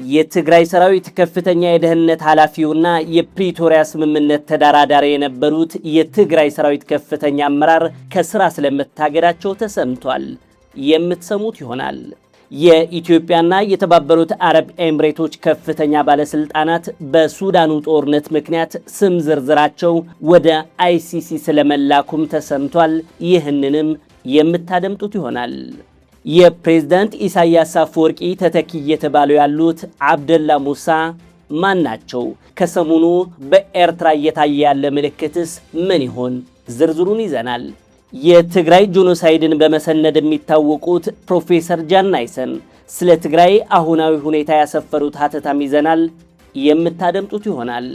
የትግራይ ሰራዊት ከፍተኛ የደህንነት ኃላፊውና የፕሪቶሪያ ስምምነት ተደራዳሪ የነበሩት የትግራይ ሰራዊት ከፍተኛ አመራር ከስራ ስለመታገዳቸው ተሰምቷል። የምትሰሙት ይሆናል። የኢትዮጵያና የተባበሩት አረብ ኤምሬቶች ከፍተኛ ባለስልጣናት በሱዳኑ ጦርነት ምክንያት ስም ዝርዝራቸው ወደ ICC ስለመላኩም ተሰምቷል። ይህንንም የምታደምጡት ይሆናል። የፕሬዝዳንት ኢሳያስ አፈወርቂ ተተኪ እየተባሉ ያሉት አብደላ ሙሳ ማን ናቸው? ከሰሞኑ በኤርትራ እየታየ ያለ ምልክትስ ምን ይሆን? ዝርዝሩን ይዘናል። የትግራይ genocide ን በመሰነድ የሚታወቁት ፕሮፌሰር ጃን ናይሰን ስለ ትግራይ አሁናዊ ሁኔታ ያሰፈሩት ሀተታም ይዘናል። የምታደምጡት ይሆናል።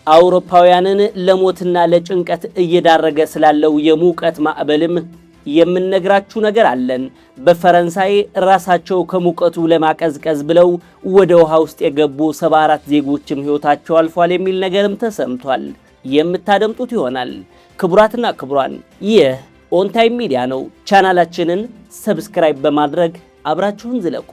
አውሮፓውያንን ለሞትና ለጭንቀት እየዳረገ ስላለው የሙቀት ማዕበልም የምንነግራችሁ ነገር አለን። በፈረንሳይ ራሳቸው ከሙቀቱ ለማቀዝቀዝ ብለው ወደ ውሃ ውስጥ የገቡ 74 ዜጎችም ሕይወታቸው አልፏል የሚል ነገርም ተሰምቷል። የምታደምጡት ይሆናል። ክቡራትና ክቡራን፣ ይህ ኦን ታይም ሚዲያ ነው። ቻናላችንን subscribe በማድረግ አብራችሁን ዝለቁ።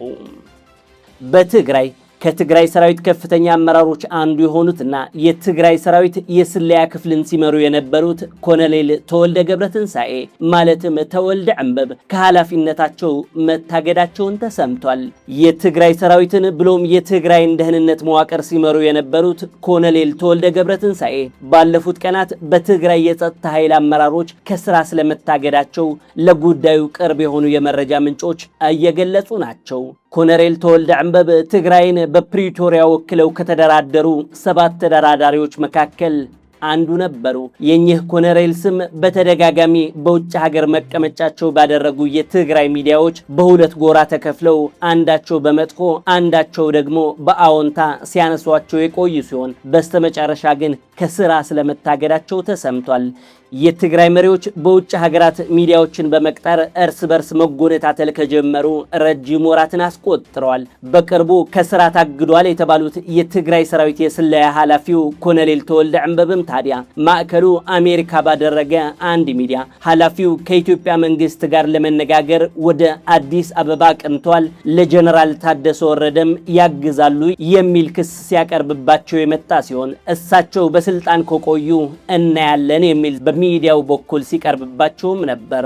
በትግራይ ከትግራይ ሰራዊት ከፍተኛ አመራሮች አንዱ የሆኑትና የትግራይ ሰራዊት የስለያ ክፍልን ሲመሩ የነበሩት ኮሎኔል ተወልደ ገብረትንሳኤ ማለትም ተወልደ ዕንበብ ከኃላፊነታቸው መታገዳቸውን ተሰምቷል። የትግራይ ሰራዊትን ብሎም የትግራይን ደህንነት መዋቅር ሲመሩ የነበሩት ኮሎኔል ተወልደ ገብረትንሳኤ ባለፉት ቀናት በትግራይ የጸጥታ ኃይል አመራሮች ከስራ ስለመታገዳቸው ለጉዳዩ ቅርብ የሆኑ የመረጃ ምንጮች እየገለጹ ናቸው። ኮሎኔል ተወልደ ዕንበብ ትግራይን በፕሪቶሪያ ወክለው ከተደራደሩ 7 ተደራዳሪዎች መካከል አንዱ ነበሩ። የኚህ ኮሎኔል ስም በተደጋጋሚ በውጭ ሀገር መቀመጫቸው ባደረጉ የትግራይ ሚዲያዎች በሁለት ጎራ ተከፍለው አንዳቸው በመጥፎ አንዳቸው ደግሞ በአዎንታ ሲያነሷቸው የቆዩ ሲሆን በስተመጨረሻ ግን ከስራ ስለመታገዳቸው ተሰምቷል። የትግራይ መሪዎች በውጭ ሀገራት ሚዲያዎችን በመቅጠር እርስ በርስ መጎነታተል ከጀመሩ ረጅም ወራትን አስቆጥረዋል። በቅርቡ ከስራ ታግዷል የተባሉት የትግራይ ሰራዊት የስለያ ኃላፊው ኮሎኔል ተወልደ ዕንበብም ታዲያ ማዕከሉ አሜሪካ ባደረገ አንድ ሚዲያ ኃላፊው ከኢትዮጵያ መንግስት ጋር ለመነጋገር ወደ አዲስ አበባ አቅንተዋል፣ ለጀነራል ታደሰ ወረደም ያግዛሉ የሚል ክስ ሲያቀርብባቸው የመጣ ሲሆን እሳቸው በስልጣን ከቆዩ እናያለን የሚል በሚዲያው በኩል ሲቀርብባቸውም ነበር።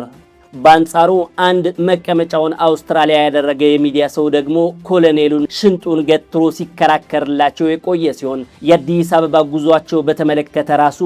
በአንጻሩ አንድ መቀመጫውን አውስትራሊያ ያደረገ የሚዲያ ሰው ደግሞ ኮሎኔሉን ሽንጡን ገትሮ ሲከራከርላቸው የቆየ ሲሆን የአዲስ አበባ ጉዟቸው በተመለከተ ራሱ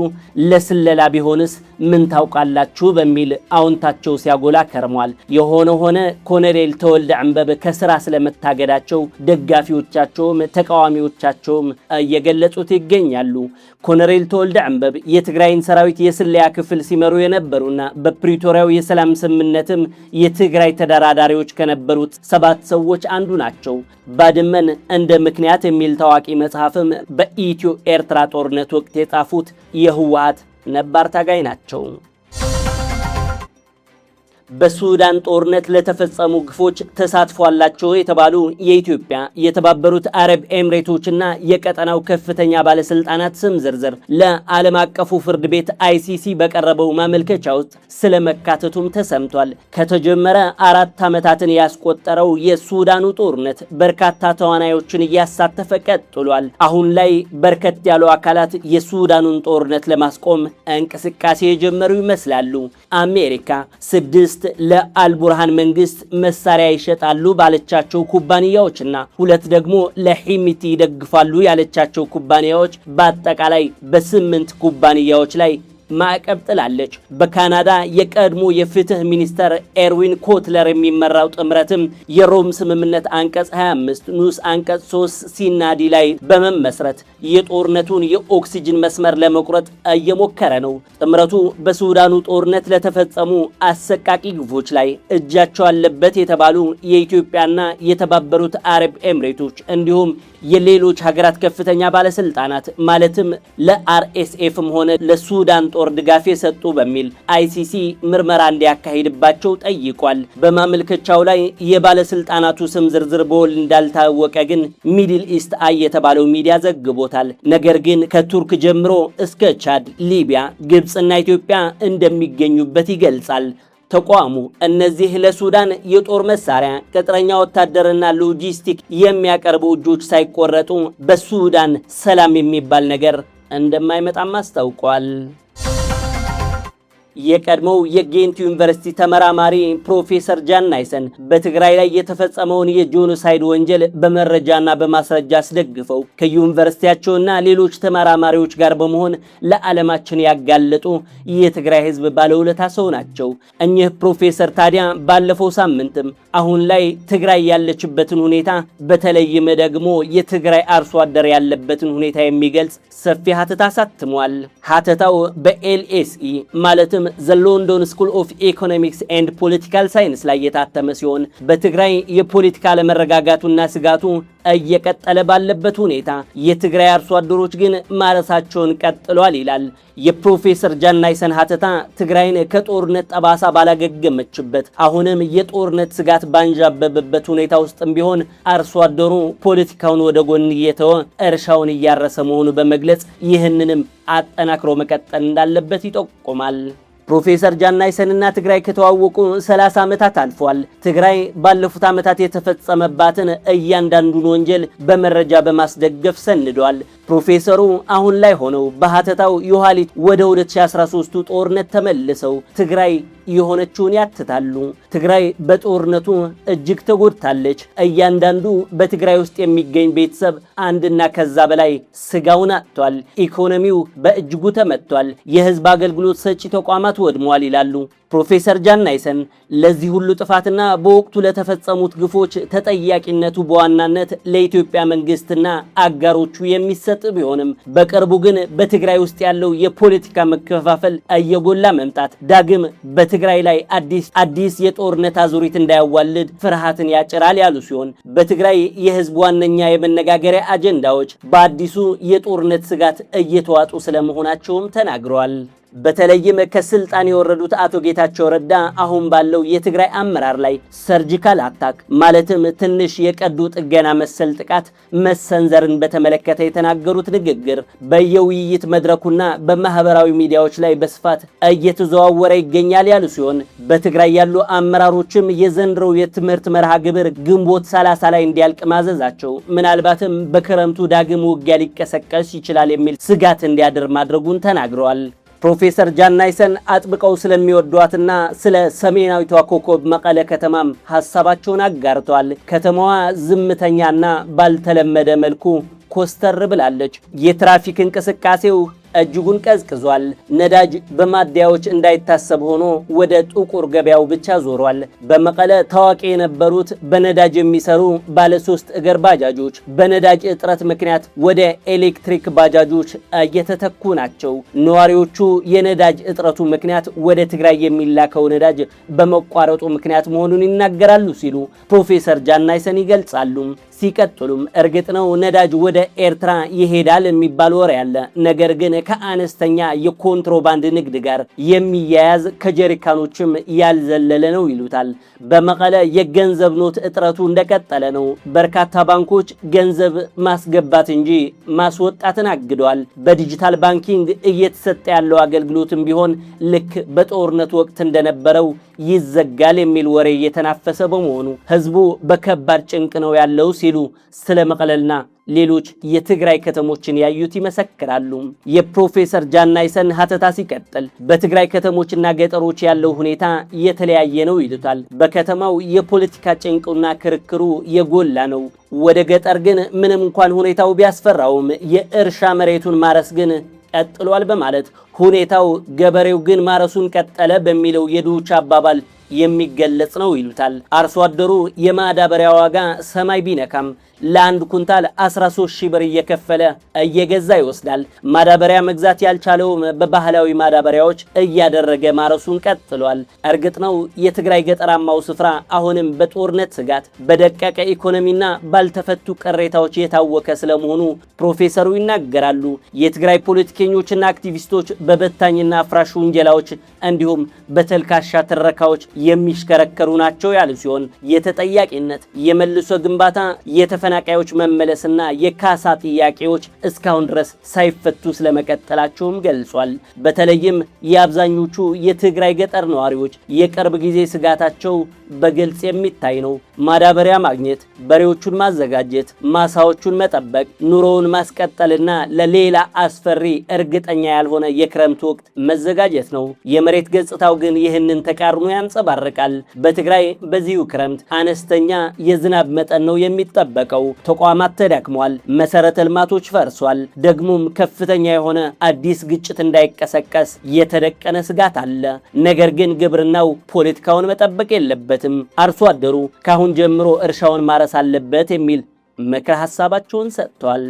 ለስለላ ቢሆንስ ምን ታውቃላችሁ በሚል አዎንታቸው ሲያጎላ ከርሟል። የሆነ ሆነ ኮሎኔል ተወልደ ዕንበብ ከስራ ስለመታገዳቸው ደጋፊዎቻቸውም ተቃዋሚዎቻቸውም እየገለጹት ይገኛሉ። ኮሎኔል ተወልደ ዕንበብ የትግራይን ሰራዊት የስለያ ክፍል ሲመሩ የነበሩና በፕሪቶሪያው የሰላም ስምምነትም የትግራይ ተደራዳሪዎች ከነበሩት 7 ሰዎች አንዱ ናቸው። ባድመን እንደ ምክንያት የሚል ታዋቂ መጽሐፍም በኢትዮ ኤርትራ ጦርነት ወቅት የጻፉት የህወሓት ነባር ታጋይ ናቸው። በሱዳን ጦርነት ለተፈጸሙ ግፎች ተሳትፎ አላቸው የተባሉ የኢትዮጵያ፣ የተባበሩት አረብ ኤምሬቶችና የቀጠናው ከፍተኛ ባለስልጣናት ስም ዝርዝር ለዓለም አቀፉ ፍርድ ቤት ICC በቀረበው ማመልከቻ ውስጥ ስለመካተቱም ተሰምቷል። ከተጀመረ 4 ዓመታትን ያስቆጠረው የሱዳኑ ጦርነት በርካታ ተዋናዮችን እያሳተፈ ቀጥሏል። አሁን ላይ በርከት ያሉ አካላት የሱዳኑን ጦርነት ለማስቆም እንቅስቃሴ የጀመሩ ይመስላሉ። አሜሪካ 6 ለአልቡርሃን መንግስት መሳሪያ ይሸጣሉ ባለቻቸው ኩባንያዎችና 2 ደግሞ ለሂሚቲ ይደግፋሉ ያለቻቸው ኩባንያዎች በአጠቃላይ በ8 ኩባንያዎች ላይ ማዕቀብ ጥላለች። በካናዳ የቀድሞ የፍትህ ሚኒስተር ኤርዊን ኮትለር የሚመራው ጥምረትም የሮም ስምምነት አንቀጽ 25 ንዑስ አንቀጽ 3 C ና D ላይ በመመስረት የጦርነቱን የኦክሲጅን መስመር ለመቁረጥ እየሞከረ ነው። ጥምረቱ በሱዳኑ ጦርነት ለተፈጸሙ አሰቃቂ ግፎች ላይ እጃቸው አለበት የተባሉ የኢትዮጵያና የተባበሩት አረብ ኤምሬቶች እንዲሁም የሌሎች ሀገራት ከፍተኛ ባለስልጣናት ማለትም ለ RSF ም ሆነ ለሱዳን ጦር ድጋፍ የሰጡ በሚል ICC ምርመራ እንዲያካሂድባቸው ጠይቋል። በማመልከቻው ላይ የባለስልጣናቱ ስም ዝርዝር በውል እንዳልታወቀ ግን Middle East Eye የተባለው ሚዲያ ዘግቦታል። ነገር ግን ከቱርክ ጀምሮ እስከ ቻድ፣ ሊቢያ፣ ግብፅና ኢትዮጵያ እንደሚገኙበት ይገልጻል። ተቋሙ እነዚህ ለሱዳን የጦር መሳሪያ፣ ቅጥረኛ ወታደርና ሎጂስቲክ የሚያቀርቡ እጆች ሳይቆረጡ በሱዳን ሰላም የሚባል ነገር እንደማይመጣም አስታውቋል። የቀድሞው የጌንት ዩኒቨርሲቲ ተመራማሪ ፕሮፌሰር ጃን ናይሰን በትግራይ ላይ የተፈጸመውን የ genocide ወንጀል በመረጃና በማስረጃ አስደግፈው ከዩኒቨርሲቲያቸውና ሌሎች ተመራማሪዎች ጋር በመሆን ለዓለማችን ያጋለጡ የትግራይ ሕዝብ ባለውለታ ሰው ናቸው። እኚህ ፕሮፌሰር ታዲያ ባለፈው ሳምንትም አሁን ላይ ትግራይ ያለችበትን ሁኔታ፣ በተለይም ደግሞ የትግራይ አርሶ አደር ያለበትን ሁኔታ የሚገልጽ ሰፊ ሀተታ አሳትሟል። ሀተታው በ LSE ማለትም the London School of Economics and Political Science ላይ የታተመ ሲሆን፣ በትግራይ የፖለቲካ አለመረጋጋቱና ስጋቱ እየቀጠለ ባለበት ሁኔታ የትግራይ አርሶ አደሮች ግን ማረሳቸውን ቀጥለዋል ይላል። የፕሮፌሰር ጃን ናይሰን ሀተታ ትግራይን ከጦርነት ጠባሳ ባላገገመችበት፣ አሁንም የጦርነት ስጋት ባንዣበበበት ሁኔታ ውስጥም ቢሆን አርሶ አደሩ ፖለቲካውን ወደ ጎን እየተወ እርሻውን እያረሰ መሆኑ በመግለጽ ይህንንም አጠናክሮ መቀጠል እንዳለበት ይጠቁማል። ፕሮፌሰር ጃን ናይሰንና ትግራይ ከተዋወቁ 30 ዓመታት አልፏል። ትግራይ ባለፉት ዓመታት የተፈጸመባትን እያንዳንዱን ወንጀል በመረጃ በማስደገፍ ሰንደዋል። ፕሮፌሰሩ አሁን ላይ ሆነው በሀተታው የኋሊት ወደ 2013ቱ ጦርነት ተመልሰው ትግራይ የሆነችውን ያትታሉ። ትግራይ በጦርነቱ እጅግ ተጎድታለች። እያንዳንዱ በትግራይ ውስጥ የሚገኝ ቤተሰብ አንድና ከዛ በላይ ስጋውን አጥቷል። ኢኮኖሚው በእጅጉ ተመትቷል። የህዝብ አገልግሎት ሰጪ ተቋማት ወድመዋል ይላሉ ፕሮፌሰር ጃን ናይሰን። ለዚህ ሁሉ ጥፋትና በወቅቱ ለተፈጸሙት ግፎች ተጠያቂነቱ በዋናነት ለኢትዮጵያ መንግስትና አጋሮቹ የሚሰጥ ቢሆንም፣ በቅርቡ ግን በትግራይ ውስጥ ያለው የፖለቲካ መከፋፈል እየጎላ መምጣት ዳግም በትግራይ ላይ አዲስ አዲስ የጦርነት አዙሪት እንዳያዋልድ ፍርሃትን ያጭራል ያሉ ሲሆን፣ በትግራይ የህዝብ ዋነኛ የመነጋገሪያ አጀንዳዎች በአዲሱ የጦርነት ስጋት እየተዋጡ ስለመሆናቸውም ተናግረዋል። በተለይም ከስልጣን የወረዱት አቶ ጌታቸው ረዳ አሁን ባለው የትግራይ አመራር ላይ surgical attack ማለትም ትንሽ የቀዶ ጥገና መሰል ጥቃት መሰንዘርን በተመለከተ የተናገሩት ንግግር በየውይይት መድረኩና በማህበራዊ ሚዲያዎች ላይ በስፋት እየተዘዋወረ ይገኛል ያሉ ሲሆን፣ በትግራይ ያሉ አመራሮችም የዘንድሮው የትምህርት መርሃ ግብር ግንቦት 30 ላይ እንዲያልቅ ማዘዛቸው ምናልባትም በክረምቱ ዳግም ውጊያ ሊቀሰቀስ ይችላል የሚል ስጋት እንዲያድር ማድረጉን ተናግረዋል። ፕሮፌሰር ጃን ናይሰን አጥብቀው ስለሚወዷትና ስለ ሰሜናዊቷ ኮከብ መቀለ ከተማም ሀሳባቸውን አጋርተዋል። ከተማዋ ዝምተኛና ባልተለመደ መልኩ ኮስተር ብላለች። የትራፊክ እንቅስቃሴው እጅጉን ቀዝቅዟል። ነዳጅ በማደያዎች እንዳይታሰብ ሆኖ ወደ ጥቁር ገበያው ብቻ ዞሯል። በመቀለ ታዋቂ የነበሩት በነዳጅ የሚሰሩ ባለሶስት እግር ባጃጆች በነዳጅ እጥረት ምክንያት ወደ ኤሌክትሪክ ባጃጆች እየተተኩ ናቸው። ነዋሪዎቹ የነዳጅ እጥረቱ ምክንያት ወደ ትግራይ የሚላከው ነዳጅ በመቋረጡ ምክንያት መሆኑን ይናገራሉ ሲሉ ፕሮፌሰር ጃን ናይሰን ይገልጻሉ። ሲቀጥሉም እርግጥ ነው ነዳጅ ወደ ኤርትራ ይሄዳል የሚባል ወሬ አለ። ነገር ግን ከአነስተኛ የኮንትሮባንድ ንግድ ጋር የሚያያዝ ከጀሪካኖችም ያልዘለለ ነው ይሉታል። በመቀለ የገንዘብ ኖት እጥረቱ እንደቀጠለ ነው። በርካታ ባንኮች ገንዘብ ማስገባት እንጂ ማስወጣትን አግደዋል። በ digital banking እየተሰጠ ያለው አገልግሎትም ቢሆን ልክ በጦርነት ወቅት እንደነበረው ይዘጋል የሚል ወሬ እየተናፈሰ በመሆኑ ህዝቡ በከባድ ጭንቅ ነው ያለው ሲሉ ስለ መቀለና ሌሎች የትግራይ ከተሞችን ያዩት ይመሰክራሉ። የፕሮፌሰር ጃን ናይሰን ሀተታ ሲቀጥል በትግራይ ከተሞችና ገጠሮች ያለው ሁኔታ የተለያየ ነው ይሉታል። በከተማው የፖለቲካ ጭንቁና ክርክሩ የጎላ ነው። ወደ ገጠር ግን ምንም እንኳን ሁኔታው ቢያስፈራውም የእርሻ መሬቱን ማረስ ግን ቀጥሏል በማለት፣ ሁኔታው ገበሬው ግን ማረሱን ቀጠለ በሚለው የድሆች አባባል የሚገለጽ ነው ይሉታል። አርሶ አደሩ የማዳበሪያ ዋጋ ሰማይ ቢነካም ለአንድ ኩንታል 13 ሺህ ብር እየከፈለ እየገዛ ይወስዳል። ማዳበሪያ መግዛት ያልቻለውም በባህላዊ ማዳበሪያዎች እያደረገ ማረሱን ቀጥሏል። እርግጥ ነው የትግራይ ገጠራማው ስፍራ አሁንም በጦርነት ስጋት፣ በደቀቀ ኢኮኖሚና ባልተፈቱ ቅሬታዎች የታወከ ስለመሆኑ ፕሮፌሰሩ ይናገራሉ። የትግራይ ፖለቲከኞችና አክቲቪስቶች በበታኝና አፍራሽ ውንጀላዎች እንዲሁም በተልካሻ ትረካዎች የሚሽከረከሩ ናቸው ያሉ ሲሆን፣ የተጠያቂነት፣ የመልሶ ግንባታ፣ የተፈናቃዮች መመለስና የካሳ ጥያቄዎች እስካሁን ድረስ ሳይፈቱ ስለመቀጠላቸውም ገልጿል። በተለይም የአብዛኞቹ የትግራይ ገጠር ነዋሪዎች የቅርብ ጊዜ ስጋታቸው በግልጽ የሚታይ ነው። ማዳበሪያ ማግኘት፣ በሬዎቹን ማዘጋጀት፣ ማሳዎቹን መጠበቅ፣ ኑሮውን ማስቀጠልና ለሌላ አስፈሪ እርግጠኛ ያልሆነ የክረምት ወቅት መዘጋጀት ነው። የመሬት ገጽታው ግን ይህንን ተቃርኖ ያንጸባርቃል። በትግራይ በዚሁ ክረምት አነስተኛ የዝናብ መጠን ነው የሚጠበቀው። ተቋማት ተዳክመዋል፣ መሰረተ ልማቶች ፈርሷል። ደግሞም ከፍተኛ የሆነ አዲስ ግጭት እንዳይቀሰቀስ የተደቀነ ስጋት አለ። ነገር ግን ግብርናው ፖለቲካውን መጠበቅ የለበትም። አርሶ አደሩ ካሁን ጀምሮ እርሻውን ማረስ አለበት የሚል ምክረ ሀሳባቸውን ሰጥቷል።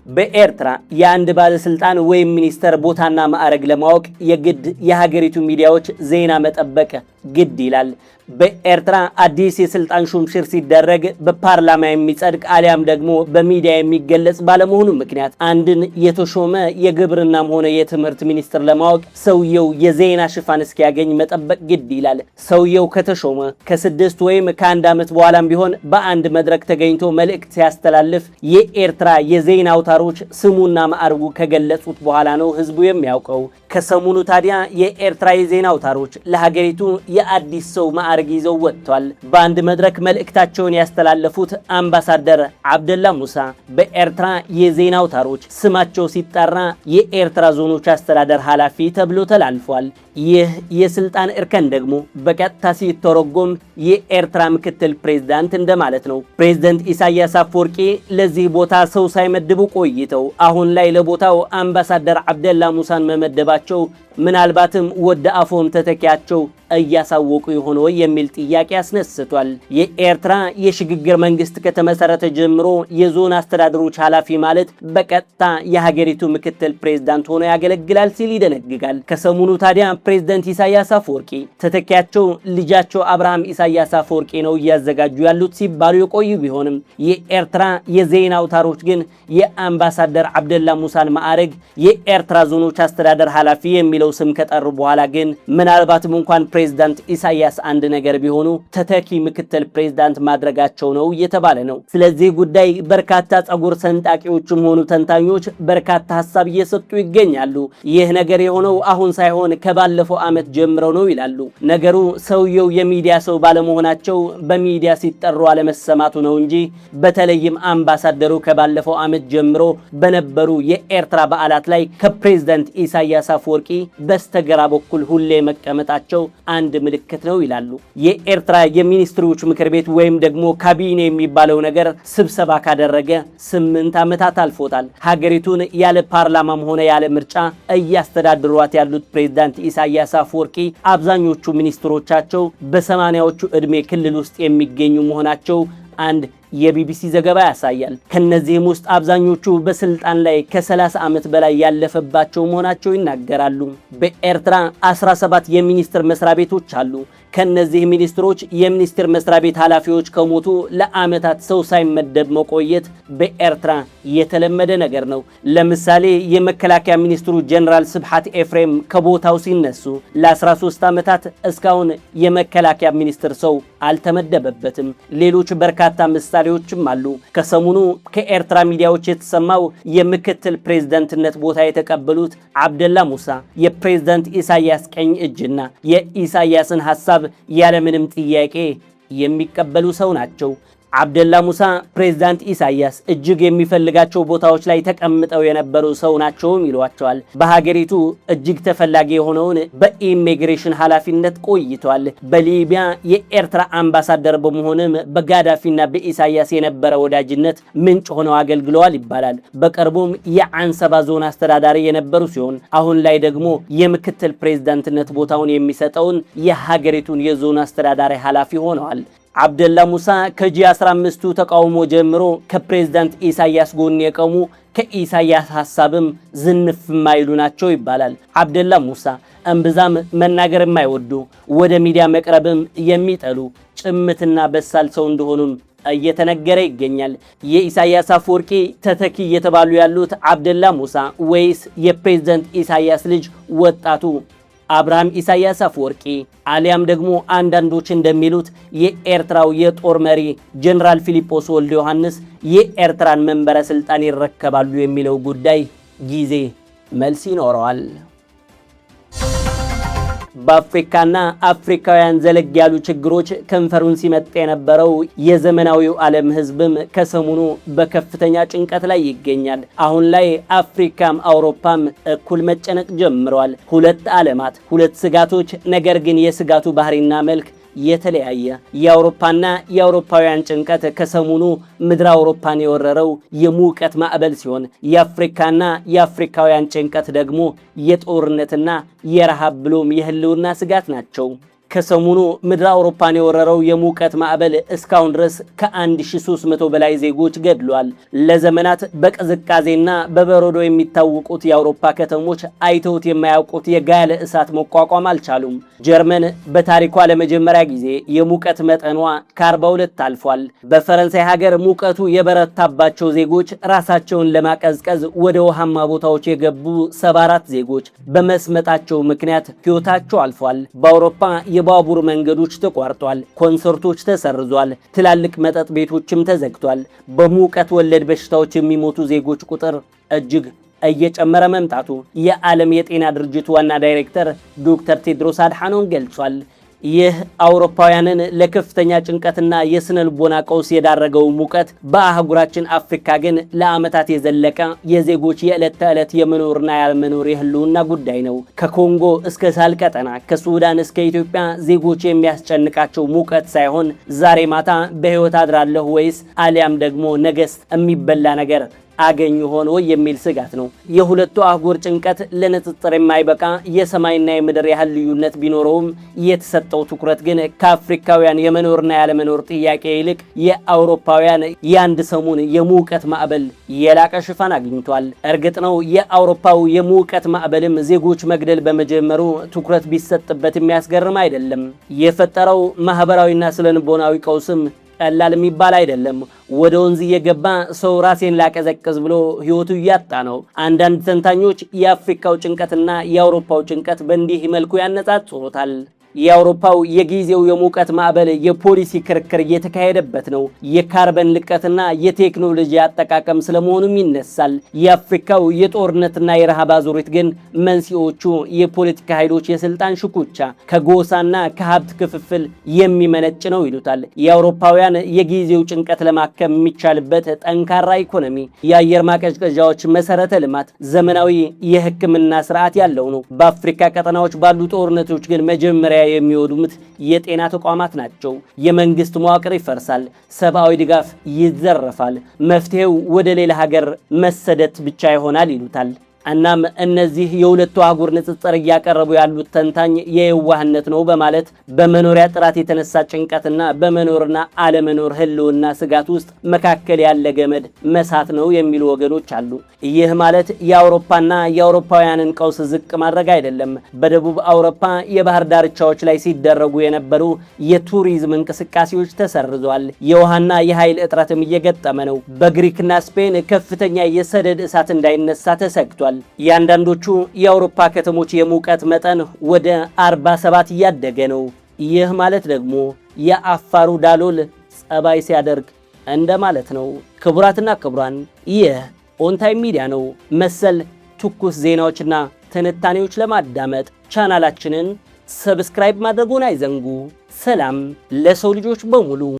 በኤርትራ የአንድ ባለስልጣን ወይም ሚኒስተር ቦታና ማዕረግ ለማወቅ የግድ የሀገሪቱ ሚዲያዎች ዜና መጠበቅ ግድ ይላል። በኤርትራ አዲስ የስልጣን ሹምሽር ሲደረግ በፓርላማ የሚጸድቅ አሊያም ደግሞ በሚዲያ የሚገለጽ ባለመሆኑ ምክንያት አንድን የተሾመ የግብርናም ሆነ የትምህርት ሚኒስትር ለማወቅ ሰውየው የዜና ሽፋን እስኪያገኝ መጠበቅ ግድ ይላል። ሰውየው ከተሾመ ከ6 ወይም ከ1 ዓመት በኋላም ቢሆን በአንድ መድረክ ተገኝቶ መልእክት ሲያስተላልፍ የኤርትራ የዜና አውታሮች ስሙና ማዕርጉ ከገለጹት በኋላ ነው ህዝቡ የሚያውቀው። ከሰሞኑ ታዲያ የኤርትራ የዜና አውታሮች ለሀገሪቱ የአዲስ ሰው ማዕረግ ይዘው ወጥቷል። በአንድ መድረክ መልእክታቸውን ያስተላለፉት አምባሳደር አብደላ ሙሳ በኤርትራ የዜና አውታሮች ስማቸው ሲጠራ የኤርትራ ዞኖች አስተዳደር ኃላፊ ተብሎ ተላልፏል። ይህ የስልጣን እርከን ደግሞ በቀጥታ ሲተረጎም የኤርትራ ምክትል ፕሬዝዳንት እንደማለት ነው። ፕሬዝዳንት ኢሳያስ አፈወርቂ ለዚህ ቦታ ሰው ሳይመድቡ ቆይተው አሁን ላይ ለቦታው አምባሳደር አብደላ ሙሳን መመደባቸው ምናልባትም ወደ አፎም ተተኪያቸው እያሳወቁ ይሆን ወይ የሚል ጥያቄ አስነስቷል። የኤርትራ የሽግግር መንግስት ከተመሰረተ ጀምሮ የዞን አስተዳደሮች ኃላፊ ማለት በቀጥታ የሀገሪቱ ምክትል ፕሬዝዳንት ሆኖ ያገለግላል ሲል ይደነግጋል። ከሰሞኑ ታዲያ ፕሬዝዳንት ኢሳያስ አፈወርቂ ተተኪያቸው ልጃቸው አብርሃም ኢሳያስ አፈወርቂ ነው እያዘጋጁ ያሉት ሲባሉ የቆዩ ቢሆንም፣ የኤርትራ የዜና አውታሮች ግን የአምባሳደር አብደላ ሙሳን ማዕረግ የኤርትራ ዞኖች አስተዳደር ኃላፊ የሚለው ስም ከጠሩ በኋላ ግን ምናልባትም እንኳን ፕሬዝዳንት ኢሳያስ አንድ ነገር ቢሆኑ ተተኪ ምክትል ፕሬዝዳንት ማድረጋቸው ነው እየተባለ ነው። ስለዚህ ጉዳይ በርካታ ጸጉር ሰንጣቂዎችም ሆኑ ተንታኞች በርካታ ሀሳብ እየሰጡ ይገኛሉ። ይህ ነገር የሆነው አሁን ሳይሆን ከባለፈው ዓመት ጀምረው ነው ይላሉ። ነገሩ ሰውየው የሚዲያ ሰው ባለመሆናቸው በሚዲያ ሲጠሩ አለመሰማቱ ነው እንጂ፣ በተለይም አምባሳደሩ ከባለፈው ዓመት ጀምሮ በነበሩ የኤርትራ በዓላት ላይ ከፕሬዝዳንት ኢሳያስ አፈወርቂ በስተግራ በኩል ሁሌ መቀመጣቸው አንድ ምልክት ነው ይላሉ። የኤርትራ የሚኒስትሮች ምክር ቤት ወይም ደግሞ ካቢኔ የሚባለው ነገር ስብሰባ ካደረገ 8 ዓመታት አልፎታል። ሀገሪቱን ያለ ፓርላማም ሆነ ያለ ምርጫ እያስተዳድሯት ያሉት ፕሬዝዳንት ኢሳያስ አፈወርቂ አብዛኞቹ ሚኒስትሮቻቸው በ80ዎቹ ዕድሜ ክልል ውስጥ የሚገኙ መሆናቸው አንድ የቢቢሲ ዘገባ ያሳያል። ከነዚህም ውስጥ አብዛኞቹ በስልጣን ላይ ከ30 ዓመት በላይ ያለፈባቸው መሆናቸው ይናገራሉ። በኤርትራ 17 የሚኒስቴር መስሪያ ቤቶች አሉ። ከነዚህ ሚኒስትሮች የሚኒስቴር መስሪያ ቤት ኃላፊዎች ከሞቱ ለዓመታት ሰው ሳይመደብ መቆየት በኤርትራ የተለመደ ነገር ነው። ለምሳሌ የመከላከያ ሚኒስትሩ ጀነራል ስብሐት ኤፍሬም ከቦታው ሲነሱ ለ13 ዓመታት እስካሁን የመከላከያ ሚኒስትር ሰው አልተመደበበትም። ሌሎች በርካታ ምሳሌዎችም አሉ። ከሰሞኑ ከኤርትራ ሚዲያዎች የተሰማው የምክትል ፕሬዝዳንትነት ቦታ የተቀበሉት አብደላ ሙሳ የፕሬዝዳንት ኢሳያስ ቀኝ እጅና የኢሳያስን ሐሳብ ያለምንም ጥያቄ የሚቀበሉ ሰው ናቸው። አብደላ ሙሳ ፕሬዝዳንት ኢሳያስ እጅግ የሚፈልጋቸው ቦታዎች ላይ ተቀምጠው የነበሩ ሰው ናቸውም ይሏቸዋል። በሀገሪቱ እጅግ ተፈላጊ የሆነውን በኢሚግሬሽን ኃላፊነት ቆይቷል። በሊቢያ የኤርትራ አምባሳደር በመሆንም በጋዳፊና በኢሳያስ የነበረ ወዳጅነት ምንጭ ሆነው አገልግለዋል ይባላል። በቅርቡም የአንሰባ ዞን አስተዳዳሪ የነበሩ ሲሆን፣ አሁን ላይ ደግሞ የምክትል ፕሬዝዳንትነት ቦታውን የሚሰጠውን የሀገሪቱን የዞን አስተዳዳሪ ኃላፊ ሆነዋል። አብደላ ሙሳ ከ G 15ቱ ተቃውሞ ጀምሮ ከፕሬዝዳንት ኢሳያስ ጎን የቆሙ፣ ከኢሳያስ ሐሳብም ዝንፍ የማይሉ ናቸው ይባላል። አብደላ ሙሳ እምብዛም መናገር የማይወዱ፣ ወደ ሚዲያ መቅረብም የሚጠሉ ጭምትና በሳል ሰው እንደሆኑም እየተነገረ ይገኛል። የኢሳያስ አፈወርቂ ተተኪ እየተባሉ ያሉት አብደላ ሙሳ ወይስ የፕሬዝደንት ኢሳያስ ልጅ ወጣቱ አብርሃም ኢሳያስ አፈወርቂ፣ አሊያም ደግሞ አንዳንዶች እንደሚሉት የኤርትራው የጦር መሪ ጀነራል ፊሊጶስ ወልደ ዮሐንስ የኤርትራን መንበረ ስልጣን ይረከባሉ የሚለው ጉዳይ ጊዜ መልስ ይኖረዋል። በአፍሪካና አፍሪካውያን ዘለግ ያሉ ችግሮች ከንፈሩን ሲመጥ የነበረው የዘመናዊው ዓለም ሕዝብም ከሰሞኑ በከፍተኛ ጭንቀት ላይ ይገኛል። አሁን ላይ አፍሪካም አውሮፓም እኩል መጨነቅ ጀምረዋል። ሁለት ዓለማት፣ ሁለት ስጋቶች፣ ነገር ግን የስጋቱ ባህሪና መልክ የተለያየ። የአውሮፓና የአውሮፓውያን ጭንቀት ከሰሞኑ ምድረ አውሮፓን የወረረው የሙቀት ማዕበል ሲሆን፣ የአፍሪካና የአፍሪካውያን ጭንቀት ደግሞ የጦርነትና የረሃብ ብሎም የህልውና ስጋት ናቸው። ከሰሞኑ ምድረ አውሮፓን የወረረው የሙቀት ማዕበል እስካሁን ድረስ ከ1300 በላይ ዜጎች ገድሏል። ለዘመናት በቅዝቃዜና በበረዶ የሚታወቁት የአውሮፓ ከተሞች አይተውት የማያውቁት የጋለ እሳት መቋቋም አልቻሉም። ጀርመን በታሪኳ ለመጀመሪያ ጊዜ የሙቀት መጠኗ ከ42 አልፏል። በፈረንሳይ ሀገር ሙቀቱ የበረታባቸው ዜጎች ራሳቸውን ለማቀዝቀዝ ወደ ውሃማ ቦታዎች የገቡ 74 ዜጎች በመስመጣቸው ምክንያት ሕይወታቸው አልፏል። በአውሮፓ የባቡር መንገዶች ተቋርጧል፣ ኮንሰርቶች ተሰርዟል፣ ትላልቅ መጠጥ ቤቶችም ተዘግቷል። በሙቀት ወለድ በሽታዎች የሚሞቱ ዜጎች ቁጥር እጅግ እየጨመረ መምጣቱ የዓለም የጤና ድርጅት ዋና ዳይሬክተር ዶክተር ቴድሮስ አድሓኖም ገልጿል። ይህ አውሮፓውያንን ለከፍተኛ ጭንቀትና የስነ ልቦና ቀውስ የዳረገው ሙቀት በአህጉራችን አፍሪካ ግን ለዓመታት የዘለቀ የዜጎች የዕለት ተዕለት የመኖርና ያለመኖር የህልውና ጉዳይ ነው። ከኮንጎ እስከ ሳህል ቀጠና፣ ከሱዳን እስከ ኢትዮጵያ ዜጎች የሚያስጨንቃቸው ሙቀት ሳይሆን ዛሬ ማታ በሕይወት አድራለሁ ወይስ አሊያም ደግሞ ነገስ የሚበላ ነገር አገኝ ሆኖ የሚል ስጋት ነው። የሁለቱ አህጉር ጭንቀት ለንጽጽር የማይበቃ የሰማይና የምድር ያህል ልዩነት ቢኖረውም፣ የተሰጠው ትኩረት ግን ከአፍሪካውያን የመኖርና ያለመኖር ጥያቄ ይልቅ የአውሮፓውያን የአንድ ሰሙን የሙቀት ማዕበል የላቀ ሽፋን አግኝቷል። እርግጥ ነው፣ የአውሮፓው የሙቀት ማዕበልም ዜጎች መግደል በመጀመሩ ትኩረት ቢሰጥበት የሚያስገርም አይደለም። የፈጠረው ማህበራዊና ስነልቦናዊ ቀውስም ቀላል የሚባል አይደለም። ወደ ወንዝ እየገባ ሰው ራሴን ላቀዘቅዝ ብሎ ህይወቱ እያጣ ነው። አንዳንድ ተንታኞች የአፍሪካው ጭንቀትና የአውሮፓው ጭንቀት በእንዲህ መልኩ ያነጻጽሩታል። የአውሮፓው የጊዜው የሙቀት ማዕበል የፖሊሲ ክርክር እየተካሄደበት ነው። የካርበን ልቀትና የቴክኖሎጂ አጠቃቀም ስለመሆኑም ይነሳል። የአፍሪካው የጦርነትና የረሃብ አዙሪት ግን መንስኤዎቹ የፖለቲካ ኃይሎች የስልጣን ሽኩቻ፣ ከጎሳና ከሀብት ክፍፍል የሚመነጭ ነው ይሉታል። የአውሮፓውያን የጊዜው ጭንቀት ለማከም የሚቻልበት ጠንካራ ኢኮኖሚ፣ የአየር ማቀዝቀዣዎች፣ መሰረተ ልማት፣ ዘመናዊ የሕክምና ስርዓት ያለው ነው። በአፍሪካ ቀጠናዎች ባሉ ጦርነቶች ግን መጀመሪያ የሚወድሙት የጤና ተቋማት ናቸው። የመንግስት መዋቅር ይፈርሳል፣ ሰብአዊ ድጋፍ ይዘረፋል። መፍትሄው ወደ ሌላ ሀገር መሰደት ብቻ ይሆናል ይሉታል። እናም እነዚህ የሁለቱ አህጉር ንጽጽር እያቀረቡ ያሉት ተንታኝ የየዋህነት ነው በማለት በመኖሪያ ጥራት የተነሳ ጭንቀትና በመኖርና አለመኖር ህልውና ስጋት ውስጥ መካከል ያለ ገመድ መሳት ነው የሚሉ ወገኖች አሉ። ይህ ማለት የአውሮፓና የአውሮፓውያንን ቀውስ ዝቅ ማድረግ አይደለም። በደቡብ አውሮፓ የባህር ዳርቻዎች ላይ ሲደረጉ የነበሩ የቱሪዝም እንቅስቃሴዎች ተሰርዟል። የውሃና የኃይል እጥረትም እየገጠመ ነው። በግሪክና ስፔን ከፍተኛ የሰደድ እሳት እንዳይነሳ ተሰግቷል። የአንዳንዶቹ የአውሮፓ ከተሞች የሙቀት መጠን ወደ 47 እያደገ ነው። ይህ ማለት ደግሞ የአፋሩ ዳሎል ጸባይ ሲያደርግ እንደማለት ነው። ክቡራትና ክቡራን፣ ይህ ኦን ታይም ሚዲያ ነው። መሰል ትኩስ ዜናዎችና ትንታኔዎች ለማዳመጥ ቻናላችንን subscribe ማድረጉን አይዘንጉ። ሰላም ለሰው ልጆች በሙሉ።